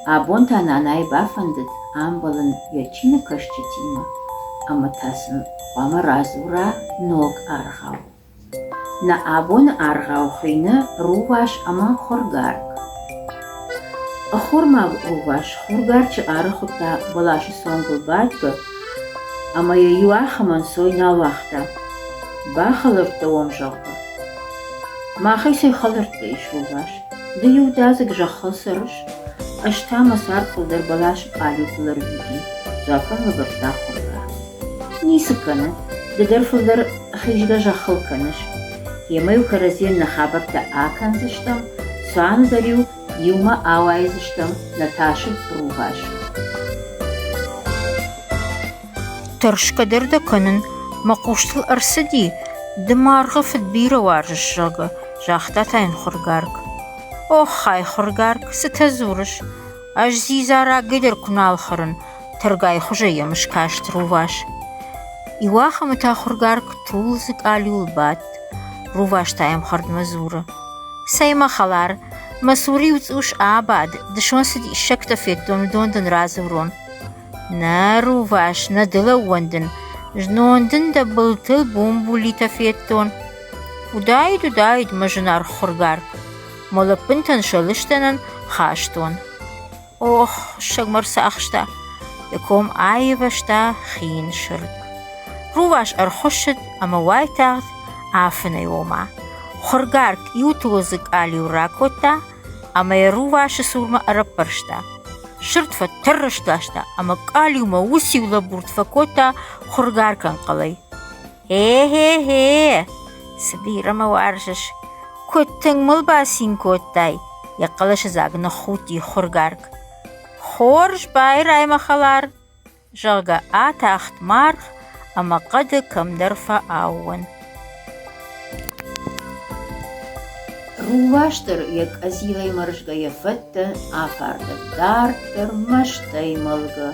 Абон та нанайы бафӕндыд амбӕлын йӕ чиныгкӕсджытимӕ ӕмӕ та сын хъуамӕ радзура ног аргъау. Нӕ абоны аргъау хуыйны Рувас ӕмӕ Хуыргарк. Ӕххормаг рувас хуыргарчы ӕрыхуыдта бӕласы цонгыл бадгӕ ӕмӕ йӕ иу ахӕм ӕнцой нал уагъта. Бахӕлӕрттӕ уӕм, зӕгъгӕ. Махӕй цӕй хӕлӕрттӕ ис, рувас? Ды иудадзыг зӕххыл цӕрыс, ӕз та мӕ цард фылдӕр бӕласы къалиутыл ӕрвитын, дзуапп ын лӕвӕрдта хуыргарк. Ницы кӕны, ды дӕр фылдӕр хизгӕ зӕххыл кӕныс. Йемӕ-иу кӕрӕдзийӕн нӕ хабӕрттӕ акӕндзыстӕм, цуаны дӕр-иу иумӕ ауайдзыстӕм нӕ тасыд рувас. Тӕрсгӕ дӕр дӕ кӕнын, мӕ хъустыл ӕрцыди, ды маргъы фыд бирӕ уарзыс, зӕгъгӕ, загъта та йын хуыргарк. Оххай, хуыргарк, цытӕ дзурыс? Ӕз дзидза рагӕй дӕр куы нал хӕрын, тӕргайхуызӕй йӕм скаст рувас. Иуахӕмы та хуыргарк тулдзы къалиуыл бадт, рувас та йӕм хӕрдмӕ дзуры: Цӕй, мӕ хӕлар, мӕ цуры-иу цъус абад, дысон цы диссӕгтӕ федтон, уыдон дын радзурон. Нӕ, рувас, нӕ дыл ӕууӕндын, знон дын дӕ былтыл бумбулитӕ федтон. Уыдаид, уыдаид, мӕ зынаргъ хуыргарк, мӕ лӕппынтӕн сӕ лыстӕнӕн хастон. Ох, хуыссӕг мӕ рцахста, йӕ ком аивӕзта хин сырд. Рувас ӕрхуыссыд ӕмӕ уайтагъд афынӕй ома. Хуыргарк иу тулдзы къалиу ракодта ӕмӕ йӕ рувасы цурмӕ ӕрӕппӕрста. Сырд фӕтӕррӕст ласта ӕмӕ къалиумӕ уыциу лӕбурд фӕкодта хуыргаркӕн хъалӕй. Хе-хе-хе, цы бирӕ мӕ уарзыс, куыд тынг мыл бацин кодтай, йӕ хъӕлӕсыдзаг ныххудти хуыргарк. Хорз байрай, мӕ хӕлар, зӕгъгӕ, атахт маргъ ӕмӕ хъӕды кӕмдӕр фӕаууон. Рувас дӕр йӕ къӕдзилӕй мӕрзгӕ йӕ фӕдтӕ афардӕг дарддӕр мӕстӕй мӕлгӕ.